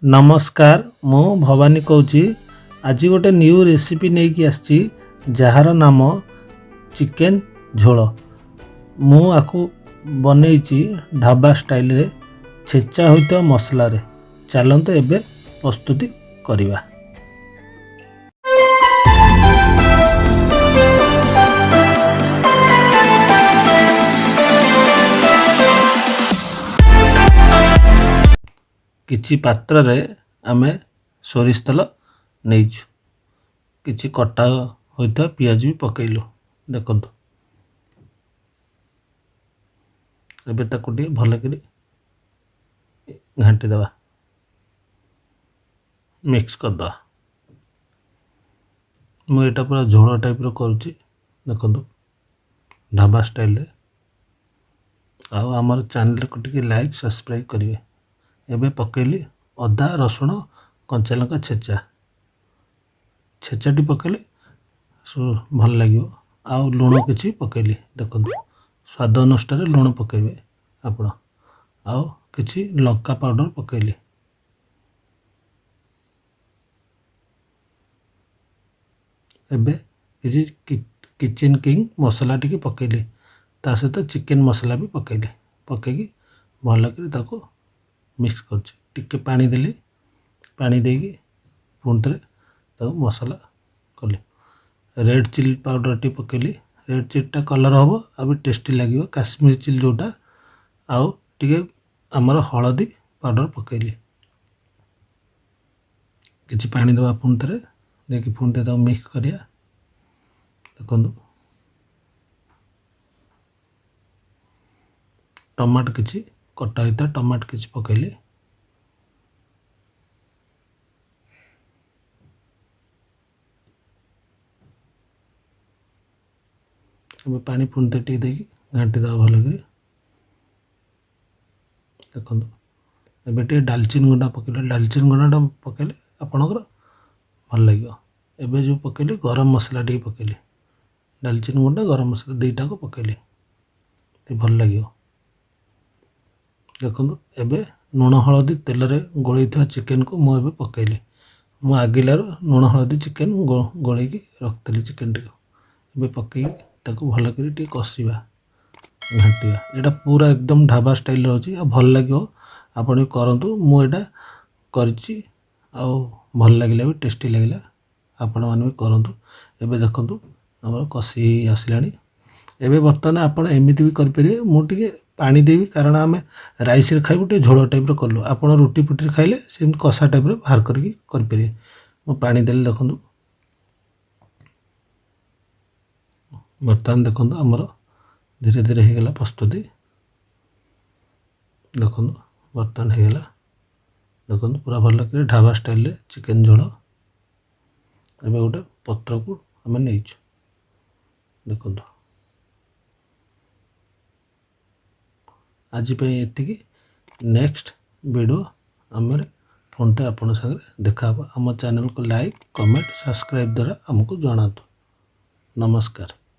ନମସ୍କାର, ମୁଁ ଭବାନୀ କହୁଛି। ଆଜି ଗୋଟେ ନ୍ୟୁ ରେସିପି ନେଇକି ଆସିଛି, ଯାହାର ନାମ ଚିକେନ୍ ଝୋଳ। ମୁଁ ଆକୁ ବନେଇଛି ଢାବା ଷ୍ଟାଇଲରେ, ଛେଚା ହୋଇଥିବା ମସଲାରେ। ଚାଲନ୍ତୁ, ଏବେ ପ୍ରସ୍ତୁତି କରିବା। କିଛି ପାତ୍ରରେ ଆମେ ସୋରିଷ ତେଲ ନେଇଛୁ। କିଛି କଟା ହୋଇଥିବା ପିଆଜ ବି ପକାଇଲୁ। ଦେଖନ୍ତୁ, ଏବେ ତାକୁ ଟିକେ ଭଲକରି ଘାଣ୍ଟି ଦେବା, ମିକ୍ସ କରିଦେବା। ମୁଁ ଏଇଟା ପୁରା ଝୋଳ ଟାଇପ୍ର କରୁଛି, ଦେଖନ୍ତୁ, ଢାବା ଷ୍ଟାଇଲରେ। ଆଉ ଆମର ଚ୍ୟାନେଲକୁ ଟିକେ ଲାଇକ୍, ସବସ୍କ୍ରାଇବ୍ କରିବେ। ଏବେ ପକାଇଲି ଅଦା, ରସୁଣ, କଞ୍ଚା ଲଙ୍କା ଛେଚା। ଛେଚାଟି ପକାଇଲେ ଭଲ ଲାଗିବ। ଆଉ ଲୁଣ କିଛି ପକାଇଲି। ଦେଖନ୍ତୁ, ସ୍ୱାଦ ଅନୁସାରେ ଲୁଣ ପକାଇବେ ଆପଣ। ଆଉ କିଛି ଲଙ୍କା ପାଉଡ଼ର ପକାଇଲି। ଏବେ କିଛି କିଚେନ୍ କିଙ୍ଗ ମସଲା ଟିକେ ପକାଇଲି। ତା ସହିତ ଚିକେନ୍ ମସଲା ବି ପକାଇଲି। ପକାଇକି ଭଲକରି ତାକୁ ମିକ୍ସ କରୁଛି। ଟିକେ ପାଣି ଦେଲି। ପାଣି ଦେଇକି ପୁଣି ଥରେ ତାକୁ ମସଲା କଲି। ରେଡ଼୍ ଚିଲି ପାଉଡ଼ର ଟିକେ ପକାଇଲି। ରେଡ଼୍ ଚିଲିଟା କଲର୍ ହେବ ଆଉ ବି ଟେଷ୍ଟି ଲାଗିବ, କାଶ୍ମୀର ଚିଲି ଯେଉଁଟା। ଆଉ ଟିକେ ଆମର ହଳଦୀ ପାଉଡ଼ର ପକାଇଲି। କିଛି ପାଣି ଦେବା ପୁଣି ଥରେ, ଦେଇକି ପୁଣି ଥରେ ତାକୁ ମିକ୍ସ କରିବା। ଦେଖନ୍ତୁ, ଟମାଟୋ କିଛି କଟା ହୋଇଥିବା ଟମାଟୋ କିଛି ପକାଇଲି। ଏବେ ପାଣି ପୁଣି ଥରେ ଟିକେ ଦେଇକି ଘାଣ୍ଟି ଦେବା ଭଲକରି। ଦେଖନ୍ତୁ, ଏବେ ଟିକେ ଡାଲଚିନି ଗୁଣ୍ଡ ପକାଇଲେ। ଡାଲଚିନି ଗୁଣ୍ଡଟା ପକାଇଲେ ଆପଣଙ୍କର ଭଲ ଲାଗିବ। ଏବେ ଯେଉଁ ପକାଇଲି, ଗରମ ମସଲା ଟିକେ ପକାଇଲି। ଡାଲଚିନି ଗୁଣ୍ଡ, ଗରମ ମସଲା ଦୁଇଟାକୁ ପକାଇଲି, ଟିକେ ଭଲ ଲାଗିବ। ଦେଖନ୍ତୁ, ଏବେ ଲୁଣ ହଳଦୀ ତେଲରେ ଗୋଳେଇଥିବା ଚିକେନକୁ ମୁଁ ଏବେ ପକାଇଲି। ମୁଁ ଆଗିଲାରୁ ଲୁଣ ହଳଦୀ ଚିକେନ ଗୋଳେଇକି ରଖିଥିଲି ଚିକେନଟିକୁ। ଏବେ ପକାଇକି ତାକୁ ଭଲ କରି ଟିକେ କଷିବା, ଘାଣ୍ଟିବା। ଏଇଟା ପୁରା ଏକଦମ ଢାବା ଷ୍ଟାଇଲର ଅଛି ଆଉ ଭଲ ଲାଗିବ। ଆପଣ ବି କରନ୍ତୁ। ମୁଁ ଏଇଟା କରିଛି ଆଉ ଭଲ ଲାଗିଲା ବି, ଟେଷ୍ଟି ଲାଗିଲା। ଆପଣମାନେ ବି କରନ୍ତୁ। ଏବେ ଦେଖନ୍ତୁ, ଆମର କଷି ହେଇ ଆସିଲାଣି। ଏବେ ବର୍ତ୍ତମାନ ଆପଣ ଏମିତି ବି କରିପାରିବେ। ମୁଁ ଟିକେ ପାଣି ଦେବି, କାରଣ ଆମେ ରାଇସ୍ରେ ଖାଇବୁ, ଟିକେ ଝୋଳ ଟାଇପ୍ର କଲୁ। ଆପଣ ରୁଟି ଫୁଟିରେ ଖାଇଲେ ସେମିତି କଷା ଟାଇପ୍ର ବାହାର କରିକି କରିପାରିବେ। ମୁଁ ପାଣି ଦେଲି। ଦେଖନ୍ତୁ, ବର୍ତ୍ତମାନ ଦେଖନ୍ତୁ, ଆମର ଧୀରେ ଧୀରେ ହେଇଗଲା ପ୍ରସ୍ତୁତି। ଦେଖନ୍ତୁ, ବର୍ତ୍ତମାନ ହେଇଗଲା। ଦେଖନ୍ତୁ, ପୁରା ଭଲ କରି ଢାବା ଷ୍ଟାଇଲରେ ଚିକେନ୍ ଝୋଳ। ଏବେ ଗୋଟେ ପତ୍ରକୁ ଆମେ ନେଇଛୁ। ଦେଖନ୍ତୁ, ଆଜି ପାଇଁ ଏତିକି। ନେକ୍ସଟ ଭିଡ଼ିଓ ଆମର ପୁଣି ଥରେ ଆପଣଙ୍କ ସାଙ୍ଗରେ ଦେଖାହେବ। ଆମ ଚ୍ୟାନେଲକୁ ଲାଇକ୍, କମେଣ୍ଟ, ସବସ୍କ୍ରାଇବ୍ ଦ୍ୱାରା ଆମକୁ ଜଣାନ୍ତୁ। ନମସ୍କାର।